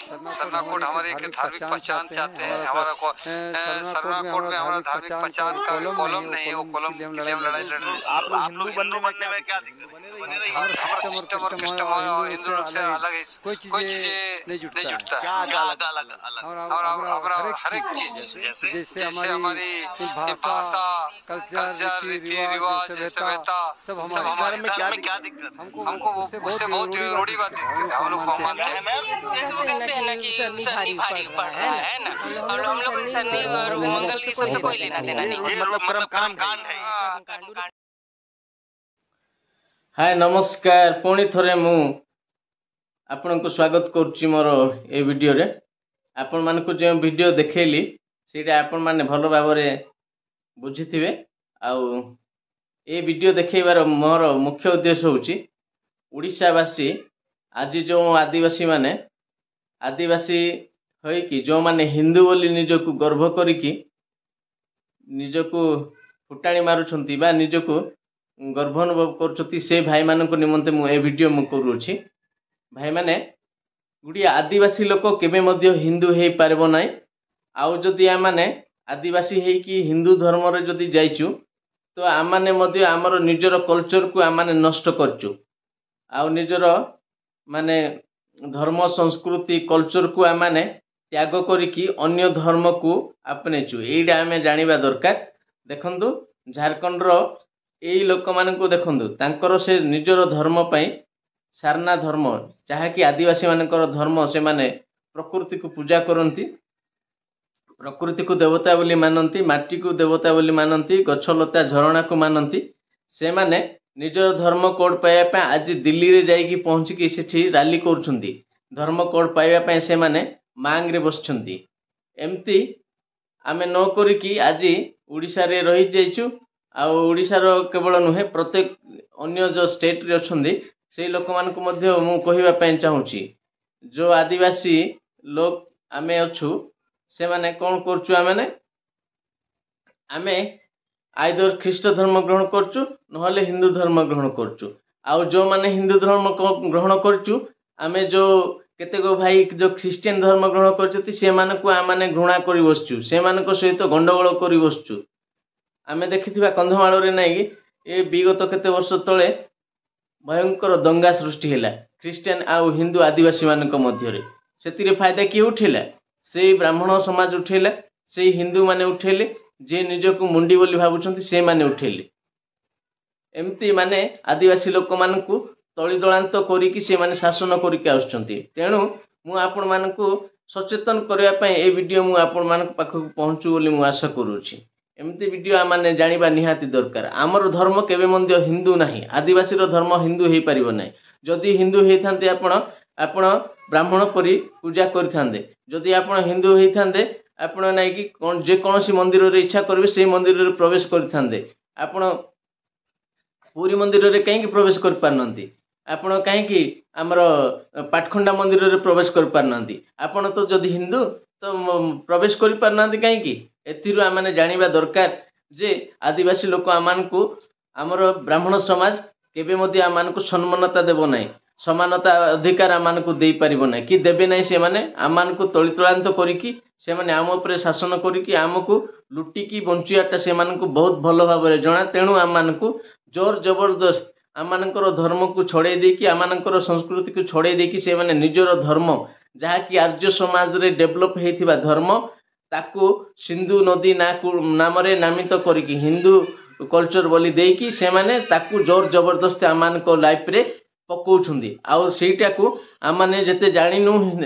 Sarna code हमारी एक धार्मिक पहचान चाहते हैं। हमारा सरना कोड में हमारा धार्मिक पहचान का कॉलम नहीं है, वो कॉलम के लिए हम लड़ाई लड़ रहे हैं। आप लोग हिंदू बनने में क्या दिक्कत है? हमारा सिस्टम और सिस्टम और हिंदू लोग से अलग है, कोई चीजें नहीं जुटता है। क्या अलग अलग अलग? हमारा हर एक चीज, जैसे हमारी भाषा, कल्चर, रीति रिवाज, सभ्यता, सब हमारे में क्या दिक्कत? हमको उससे बहुत रूढ़ी बात हम लोग मानते हैं कि सरनी भारी पड़ रहा है ना, और हम लोग सरनी और मंगल से कोई लेना देना नहीं, मतलब कर्म कांड है। ହାଏ, ନମସ୍କାର। ପୁଣି ଥରେ ମୁଁ ଆପଣଙ୍କୁ ସ୍ୱାଗତ କରୁଛି ମୋର ଏ ଭିଡ଼ିଓରେ। ଆପଣମାନଙ୍କୁ ଯେଉଁ ଭିଡ଼ିଓ ଦେଖେଇଲି, ସେଇଟା ଆପଣମାନେ ଭଲ ଭାବରେ ବୁଝିଥିବେ। ଆଉ ଏ ଭିଡ଼ିଓ ଦେଖେଇବାର ମୋର ମୁଖ୍ୟ ଉଦ୍ଦେଶ୍ୟ ହେଉଛି, ଓଡ଼ିଶାବାସୀ ଆଜି ଯେଉଁ ଆଦିବାସୀମାନେ ଆଦିବାସୀ ହୋଇକି ଯେଉଁମାନେ ହିନ୍ଦୁ ବୋଲି ନିଜକୁ ଗର୍ବ କରିକି ନିଜକୁ ଫୁଟାଣି ମାରୁଛନ୍ତି ବା ନିଜକୁ ଗର୍ବ ଅନୁଭବ କରୁଛନ୍ତି, ସେ ଭାଇମାନଙ୍କ ନିମନ୍ତେ ମୁଁ ଏ ଭିଡ଼ିଓ ମୁଁ କରୁଅଛି। ଭାଇମାନେ, ଗୋଟିଏ ଆଦିବାସୀ ଲୋକ କେବେ ମଧ୍ୟ ହିନ୍ଦୁ ହେଇପାରିବ ନାହିଁ। ଆଉ ଯଦି ଆମମାନେ ଆଦିବାସୀ ହେଇକି ହିନ୍ଦୁ ଧର୍ମରେ ଯଦି ଯାଇଛୁ, ତ ଆମମାନେ ମଧ୍ୟ ଆମର ନିଜର କଲଚରକୁ ଆମମାନେ ନଷ୍ଟ କରିଛୁ। ଆଉ ନିଜର ମାନେ ଧର୍ମ, ସଂସ୍କୃତି, କଲଚରକୁ ଆମମାନେ ତ୍ୟାଗ କରିକି ଅନ୍ୟ ଧର୍ମକୁ ଆପଣେଇଛୁ। ଏଇଟା ଆମେ ଜାଣିବା ଦରକାର। ଦେଖନ୍ତୁ, ଝାଡ଼ଖଣ୍ଡର ଏଇ ଲୋକମାନଙ୍କୁ ଦେଖନ୍ତୁ। ତାଙ୍କର ସେ ନିଜର ଧର୍ମ ପାଇଁ ସାରନା ଧର୍ମ, ଯାହାକି ଆଦିବାସୀମାନଙ୍କର ଧର୍ମ, ସେମାନେ ପ୍ରକୃତିକୁ ପୂଜା କରନ୍ତି, ପ୍ରକୃତିକୁ ଦେବତା ବୋଲି ମାନନ୍ତି, ମାଟିକୁ ଦେବତା ବୋଲି ମାନନ୍ତି, ଗଛଲତା ଝରଣାକୁ ମାନନ୍ତି। ସେମାନେ ନିଜର ଧର୍ମ କୋଡ୍ ପାଇବା ପାଇଁ ଆଜି ଦିଲ୍ଲୀରେ ଯାଇକି ପହଞ୍ଚିକି ସେଠି ରାଲି କରୁଛନ୍ତି। ଧର୍ମ କୋଡ୍ ପାଇବା ପାଇଁ ସେମାନେ ମାଙ୍ଗରେ ବସିଛନ୍ତି। ଏମିତି ଆମେ ନ କରିକି ଆଜି ଓଡ଼ିଶାରେ ରହିଯାଇଛୁ। ଆଉ ଓଡ଼ିଶାର କେବଳ ନୁହେଁ, ପ୍ରତ୍ୟେକ ଅନ୍ୟ ଯେଉଁ ଷ୍ଟେଟ୍ରେ ଅଛନ୍ତି, ସେଇ ଲୋକମାନଙ୍କୁ ମଧ୍ୟ ମୁଁ କହିବା ପାଇଁ ଚାହୁଁଛି, ଯେଉଁ ଆଦିବାସୀ ଲୋକ ଆମେ ଅଛୁ, ସେମାନେ କ'ଣ କରୁଛୁ? ଆମେ ଆଇଦର ଖ୍ରୀଷ୍ଟ ଧର୍ମ ଗ୍ରହଣ କରୁଛୁ, ନହେଲେ ହିନ୍ଦୁ ଧର୍ମ ଗ୍ରହଣ କରୁଛୁ। ଆଉ ଯେଉଁମାନେ ହିନ୍ଦୁ ଧର୍ମ ଗ୍ରହଣ କରୁଛୁ, ଆମେ ଯେଉଁ କେତେକ ଭାଇ ଯେଉଁ ଖ୍ରୀଷ୍ଟିଆନ ଧର୍ମ ଗ୍ରହଣ କରିଛନ୍ତି, ସେମାନଙ୍କୁ ଆମମାନେ ଘୃଣା କରି ବସିଛୁ, ସେମାନଙ୍କ ସହିତ ଗଣ୍ଡଗୋଳ କରି ବସିଛୁ। ଆମେ ଦେଖିଥିବା କନ୍ଧମାଳରେ ନାଇଁକି ଏ ବିଗତ କେତେ ବର୍ଷ ତଳେ ଭୟଙ୍କର ଦଙ୍ଗା ସୃଷ୍ଟି ହେଲା ଖ୍ରୀଷ୍ଟିଆନ ଆଉ ହିନ୍ଦୁ ଆଦିବାସୀମାନଙ୍କ ମଧ୍ୟରେ। ସେଥିରେ ଫାଇଦା କିଏ ଉଠେଇଲା? ସେଇ ବ୍ରାହ୍ମଣ ସମାଜ ଉଠେଇଲା, ସେଇ ହିନ୍ଦୁମାନେ ଉଠେଇଲେ, ଯିଏ ନିଜକୁ ମୁଣ୍ଡି ବୋଲି ଭାବୁଛନ୍ତି ସେମାନେ ଉଠେଇଲେ। ଏମିତି ମାନେ ଆଦିବାସୀ ଲୋକମାନଙ୍କୁ ତଳିତଳାନ୍ତ କରିକି ସେମାନେ ଶାସନ କରିକି ଆସୁଛନ୍ତି। ତେଣୁ ମୁଁ ଆପଣମାନଙ୍କୁ ସଚେତନ କରିବା ପାଇଁ ଏ ଭିଡ଼ିଓ ମୁଁ ଆପଣମାନଙ୍କ ପାଖକୁ ପହଞ୍ଚୁ ବୋଲି ମୁଁ ଆଶା କରୁଅଛି। ଏମିତି ଭିଡ଼ିଓ ଆମମାନେ ଜାଣିବା ନିହାତି ଦରକାର। ଆମର ଧର୍ମ କେବେ ମଧ୍ୟ ହିନ୍ଦୁ ନାହିଁ। ଆଦିବାସୀର ଧର୍ମ ହିନ୍ଦୁ ହେଇପାରିବ ନାହିଁ। ଯଦି ହିନ୍ଦୁ ହେଇଥାନ୍ତେ, ଆପଣ ବ୍ରାହ୍ମଣ ପରି ପୂଜା କରିଥାନ୍ତେ। ଯଦି ଆପଣ ହିନ୍ଦୁ ହେଇଥାନ୍ତେ, ଆପଣ ନାଇଁକି କ'ଣ ଯେକୌଣସି ମନ୍ଦିରରେ ଇଚ୍ଛା କରିବେ, ସେଇ ମନ୍ଦିରରେ ପ୍ରବେଶ କରିଥାନ୍ତେ। ଆପଣ ପୁରୀ ମନ୍ଦିରରେ କାହିଁକି ପ୍ରବେଶ କରିପାରୁନାହାନ୍ତି? ଆପଣ କାହିଁକି ଆମର ପାଟଖଣ୍ଡା ମନ୍ଦିରରେ ପ୍ରବେଶ କରିପାରୁନାହାନ୍ତି? ଆପଣ ତ ଯଦି ହିନ୍ଦୁ, ତ ପ୍ରବେଶ କରିପାରୁନାହାନ୍ତି କାହିଁକି? ଏଥିରୁ ଆମମାନେ ଜାଣିବା ଦରକାର ଯେ ଆଦିବାସୀ ଲୋକ ଆମମାନଙ୍କୁ, ଆମର ବ୍ରାହ୍ମଣ ସମାଜ କେବେ ମଧ୍ୟ ଆମମାନଙ୍କୁ ସମ୍ମାନତା ଦେବ ନାହିଁ, ସମାନତା ଅଧିକାର ଆମମାନଙ୍କୁ ଦେଇପାରିବ ନାହିଁ କି ଦେବେ ନାହିଁ। ସେମାନେ ଆମମାନଙ୍କୁ ତଳିତଳାନ୍ତ କରିକି, ସେମାନେ ଆମ ଉପରେ ଶାସନ କରିକି, ଆମକୁ ଲୁଟିକି ବଞ୍ଚିବାଟା ସେମାନଙ୍କୁ ବହୁତ ଭଲ ଭାବରେ ଜଣା। ତେଣୁ ଆମମାନଙ୍କୁ ଜୋର ଜବରଦସ୍ତ ଆମମାନଙ୍କର ଧର୍ମକୁ ଛଡ଼େଇ ଦେଇକି, ଆମମାନଙ୍କର ସଂସ୍କୃତିକୁ ଛଡ଼େଇ ଦେଇକି, ସେମାନେ ନିଜର ଧର୍ମ, ଯାହାକି ଆର୍ଯ୍ୟ ସମାଜରେ ଡେଭଲପ୍ ହେଇଥିବା ଧର୍ମ, ତାକୁ ସିନ୍ଧୁ ନଦୀ ନାଁକୁ ନାମରେ ନାମିତ କରିକି ହିନ୍ଦୁ କଲଚର ବୋଲି ଦେଇକି ସେମାନେ ତାକୁ ଜୋର ଜବରଦସ୍ତ ଆମମାନଙ୍କ ଲାଇଫରେ ପକଉଛନ୍ତି। ଆଉ ସେଇଟାକୁ ଆମମାନେ ଯେତେ ଜାଣିନୁ,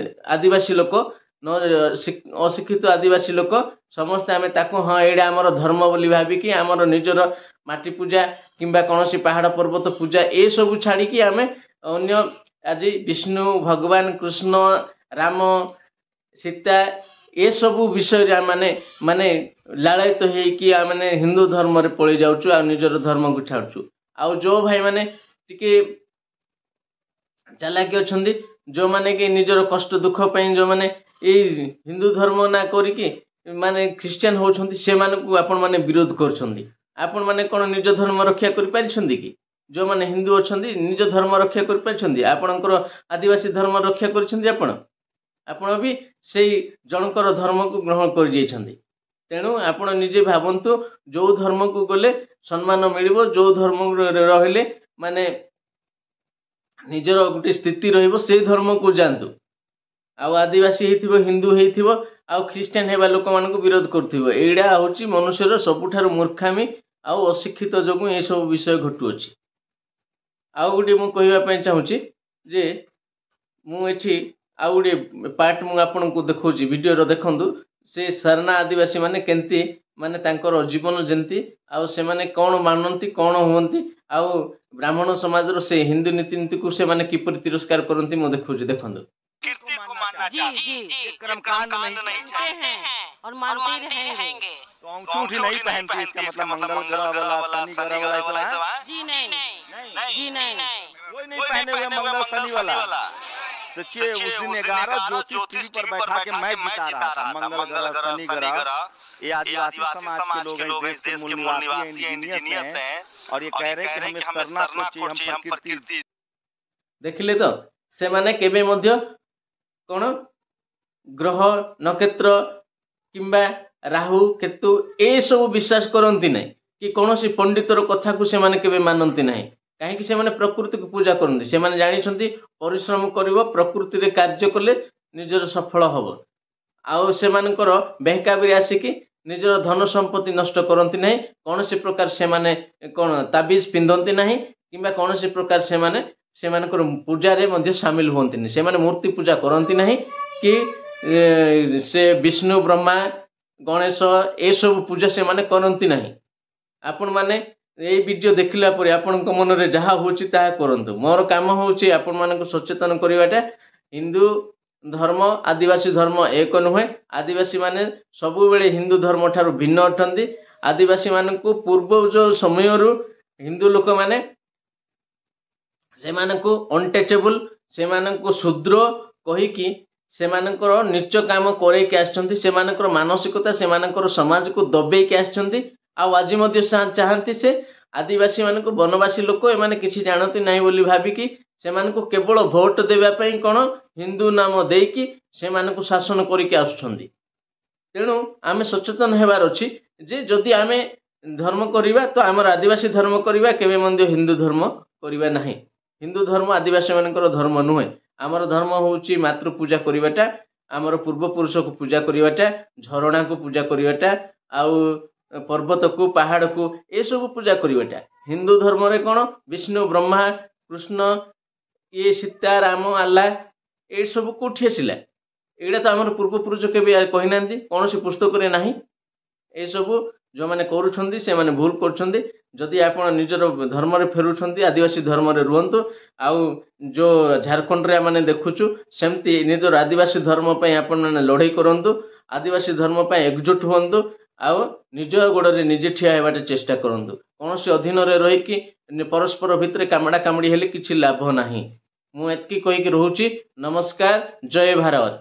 ଆଦିବାସୀ ଲୋକ ନ ଅଶିକ୍ଷିତ ଆଦିବାସୀ ଲୋକ ସମସ୍ତେ ଆମେ ତାକୁ ହଁ ଏଇଟା ଆମର ଧର୍ମ ବୋଲି ଭାବିକି ଆମର ନିଜର ମାଟି ପୂଜା କିମ୍ବା କୌଣସି ପାହାଡ଼ ପର୍ବତ ପୂଜା ଏସବୁ ଛାଡ଼ିକି ଆମେ ଅନ୍ୟ ଆଜି ବିଷ୍ଣୁ ଭଗବାନ, କୃଷ୍ଣ, ରାମ, ସୀତା ଏସବୁ ବିଷୟରେ ଆମମାନେ ମାନେ ଲାଳାୟିତ ହେଇକି ଆମେ ହିନ୍ଦୁ ଧର୍ମରେ ପଳେଇ ଯାଉଛୁ ଆଉ ନିଜର ଧର୍ମକୁ ଛାଡ଼ୁଛୁ। ଆଉ ଯେଉଁ ଭାଇମାନେ ଟିକେ ଚାଲାକି ଅଛନ୍ତି, ଯେଉଁମାନେ କି ନିଜର କଷ୍ଟ ଦୁଃଖ ପାଇଁ ଯେଉଁମାନେ ଏଇ ହିନ୍ଦୁ ଧର୍ମ ନା କରିକି ମାନେ ଖ୍ରୀଷ୍ଟିଆନ ହେଉଛନ୍ତି, ସେମାନଙ୍କୁ ଆପଣମାନେ ବିରୋଧ କରୁଛନ୍ତି। ଆପଣମାନେ କ'ଣ ନିଜ ଧର୍ମ ରକ୍ଷା କରିପାରିଛନ୍ତି କି? ଯେଉଁମାନେ ହିନ୍ଦୁ ଅଛନ୍ତି, ନିଜ ଧର୍ମ ରକ୍ଷା କରିପାରିଛନ୍ତି? ଆପଣଙ୍କର ଆଦିବାସୀ ଧର୍ମ ରକ୍ଷା କରିଛନ୍ତି ଆପଣ? ଆପଣ ବି ସେଇ ଜଣଙ୍କର ଧର୍ମକୁ ଗ୍ରହଣ କରିଯାଇଛନ୍ତି। ତେଣୁ ଆପଣ ନିଜେ ଭାବନ୍ତୁ, ଯେଉଁ ଧର୍ମକୁ ଗଲେ ସମ୍ମାନ ମିଳିବ, ଯେଉଁ ଧର୍ମକୁ ରହିଲେ ମାନେ ନିଜର ଗୋଟେ ସ୍ଥିତି ରହିବ, ସେଇ ଧର୍ମକୁ ଯାଆନ୍ତୁ। ଆଉ ଆଦିବାସୀ ହେଇଥିବ, ହିନ୍ଦୁ ହେଇଥିବ, ଆଉ ଖ୍ରୀଷ୍ଟିଆନ ହେବା ଲୋକମାନଙ୍କୁ ବିରୋଧ କରୁଥିବ, ଏଇଟା ହେଉଛି ମନୁଷ୍ୟର ସବୁଠାରୁ ମୂର୍ଖାମି ଆଉ ଅଶିକ୍ଷିତ ଯୋଗୁଁ ଏସବୁ ବିଷୟ ଘଟୁଅଛି। ଆଉ ଗୋଟିଏ ମୁଁ କହିବା ପାଇଁ ଚାହୁଁଛି ଯେ ମୁଁ ଏଠି ଆଉ ଗୋଟିଏ ପାର୍ଟ ମୁଁ ଆପଣଙ୍କୁ ଦେଖାଉଛି ଭିଡ଼ିଓର, ଦେଖନ୍ତୁ ସେ ସାରନା ଆଦିବାସୀ ମାନେ କେମିତି ମାନେ ତାଙ୍କର ଜୀବନ ଯେମିତି, ଆଉ ସେମାନେ କ'ଣ ମାନନ୍ତି, କ'ଣ ହୁଅନ୍ତି, ଆଉ ବ୍ରାହ୍ମଣ ସମାଜର ସେ ହିନ୍ଦୁ ନୀତିନୀତିକୁ ସେମାନେ କିପରି ତିରସ୍କାର କରନ୍ତି ମୁଁ ଦେଖାଉଛି, ଦେଖନ୍ତୁ। जी जी, कर्मकांड नहीं मानते हैं और मानते ही रहेंगे। तो अंगूठी नहीं पहनती, इसका मतलब मंगल ग्रह वाला, शनि ग्रह वाला ऐसा है? जी नहीं, जी नहीं, कोई नहीं पहने हुए मंगल शनि वाला। सच्चे उस दिन 11 ज्योतिष टीवी पर बैठा के मैं जिता रहा था, मंगल ग्रह शनि ग्रह। ये आदिवासी समाज के लोग हैं, इस देश के मूल निवासी इंजीनियर्स हैं, और ये कह रहे हैं कि हमें सरना को चाहिए, हम प्रकृति। ଦେଖିଲେ ତ ସେମାନେ କେବେ ମଧ୍ୟ କ'ଣ ଗ୍ରହ ନକ୍ଷତ୍ର କିମ୍ବା ରାହୁ କେତୁ ଏସବୁ ବିଶ୍ୱାସ କରନ୍ତି ନାହିଁ, କି କୌଣସି ପଣ୍ଡିତର କଥାକୁ ସେମାନେ କେବେ ମାନନ୍ତି ନାହିଁ। କାହିଁକି ସେମାନେ ପ୍ରକୃତିକୁ ପୂଜା କରନ୍ତି। ସେମାନେ ଜାଣିଛନ୍ତି ପରିଶ୍ରମ କରିବ, ପ୍ରକୃତିରେ କାର୍ଯ୍ୟ କଲେ ନିଜର ସଫଳ ହେବ। ଆଉ ସେମାନଙ୍କର ବେହକାବିରେ ଆସିକି ନିଜର ଧନ ସମ୍ପତ୍ତି ନଷ୍ଟ କରନ୍ତି ନାହିଁ। କୌଣସି ପ୍ରକାର ସେମାନେ କ'ଣ ତାବିଜ ପିନ୍ଧନ୍ତି ନାହିଁ, କିମ୍ବା କୌଣସି ପ୍ରକାର ସେମାନେ ସେମାନଙ୍କର ପୂଜାରେ ମଧ୍ୟ ସାମିଲ ହୁଅନ୍ତିନି। ସେମାନେ ମୂର୍ତ୍ତି ପୂଜା କରନ୍ତି ନାହିଁ, କି ସେ ବିଷ୍ଣୁ, ବ୍ରହ୍ମା, ଗଣେଶ ଏସବୁ ପୂଜା ସେମାନେ କରନ୍ତି ନାହିଁ। ଆପଣମାନେ ଏଇ ଭିଡ଼ିଓ ଦେଖିଲା ପରେ ଆପଣଙ୍କ ମନରେ ଯାହା ହେଉଛି ତାହା କରନ୍ତୁ। ମୋର କାମ ହେଉଛି ଆପଣମାନଙ୍କୁ ସଚେତନ କରିବାଟା। ହିନ୍ଦୁ ଧର୍ମ ଆଦିବାସୀ ଧର୍ମ ଏକ ନୁହେଁ। ଆଦିବାସୀମାନେ ସବୁବେଳେ ହିନ୍ଦୁ ଧର୍ମ ଠାରୁ ଭିନ୍ନ ଅଟନ୍ତି। ଆଦିବାସୀମାନଙ୍କୁ ପୂର୍ବ ଯେଉଁ ସମୟରୁ ହିନ୍ଦୁ ଲୋକମାନେ ସେମାନଙ୍କୁ ଅନଟଚେବୁଲ, ସେମାନଙ୍କୁ ଶୂଦ୍ର କହିକି ସେମାନଙ୍କର ନୀଚ କାମ କରେଇକି ଆସିଛନ୍ତି। ସେମାନଙ୍କର ମାନସିକତା, ସେମାନଙ୍କର ସମାଜକୁ ଦବେଇକି ଆସିଛନ୍ତି। ଆଉ ଆଜି ମଧ୍ୟ ଚାହାନ୍ତି ସେ ଆଦିବାସୀମାନଙ୍କୁ ବନବାସୀ ଲୋକ, ଏମାନେ କିଛି ଜାଣନ୍ତି ନାହିଁ ବୋଲି ଭାବିକି ସେମାନଙ୍କୁ କେବଳ ଭୋଟ ଦେବା ପାଇଁ କ'ଣ ହିନ୍ଦୁ ନାମ ଦେଇକି ସେମାନଙ୍କୁ ଶାସନ କରିକି ଆସୁଛନ୍ତି। ତେଣୁ ଆମେ ସଚେତନ ହେବାର ଅଛି ଯେ ଯଦି ଆମେ ଧର୍ମ କରିବା ତ ଆମର ଆଦିବାସୀ ଧର୍ମ କରିବା, କେବେ ମଧ୍ୟ ହିନ୍ଦୁ ଧର୍ମ କରିବା ନାହିଁ। ହିନ୍ଦୁ ଧର୍ମ ଆଦିବାସୀମାନଙ୍କର ଧର୍ମ ନୁହେଁ। ଆମର ଧର୍ମ ହେଉଛି ମାତୃ ପୂଜା କରିବାଟା, ଆମର ପୂର୍ବପୁରୁଷକୁ ପୂଜା କରିବାଟା, ଝରଣାକୁ ପୂଜା କରିବାଟା, ଆଉ ପର୍ବତକୁ, ପାହାଡ଼କୁ ଏସବୁ ପୂଜା କରିବାଟା। ହିନ୍ଦୁ ଧର୍ମରେ କ'ଣ ବିଷ୍ଣୁ, ବ୍ରହ୍ମା, କୃଷ୍ଣ, ଇଏ ସୀତା, ରାମ, ଆଲ୍ଲା ଏସବୁ କେଉଁଠି ଆସିଲା? ଏଇଟା ତ ଆମର ପୂର୍ବପୁରୁଷ କେବେ କହିନାହାନ୍ତି, କୌଣସି ପୁସ୍ତକରେ ନାହିଁ। ଏସବୁ ଯେଉଁମାନେ କରୁଛନ୍ତି ସେମାନେ ଭୁଲ କରୁଛନ୍ତି। ଯଦି ଆପଣ ନିଜର ଧର୍ମରେ ଫେରୁଛନ୍ତି, ଆଦିବାସୀ ଧର୍ମରେ ରୁହନ୍ତୁ। ଆଉ ଯେଉଁ ଝାଡ଼ଖଣ୍ଡରେ ଆମେ ଦେଖୁଛୁ ସେମିତି ନିଜର ଆଦିବାସୀ ଧର୍ମ ପାଇଁ ଆପଣମାନେ ଲଢ଼େଇ କରନ୍ତୁ, ଆଦିବାସୀ ଧର୍ମ ପାଇଁ ଏକଜୁଟ ହୁଅନ୍ତୁ, ଆଉ ନିଜ ଗୋଡ଼ରେ ନିଜେ ଠିଆ ହେବାଟା ଚେଷ୍ଟା କରନ୍ତୁ। କୌଣସି ଅଧୀନରେ ରହିକି ପରସ୍ପର ଭିତରେ କାମଡ଼ା କାମୁଡ଼ି ହେଲେ କିଛି ଲାଭ ନାହିଁ। ମୁଁ ଏତିକି କହିକି ରହୁଛି। ନମସ୍କାର, ଜୟ ଭାରତ।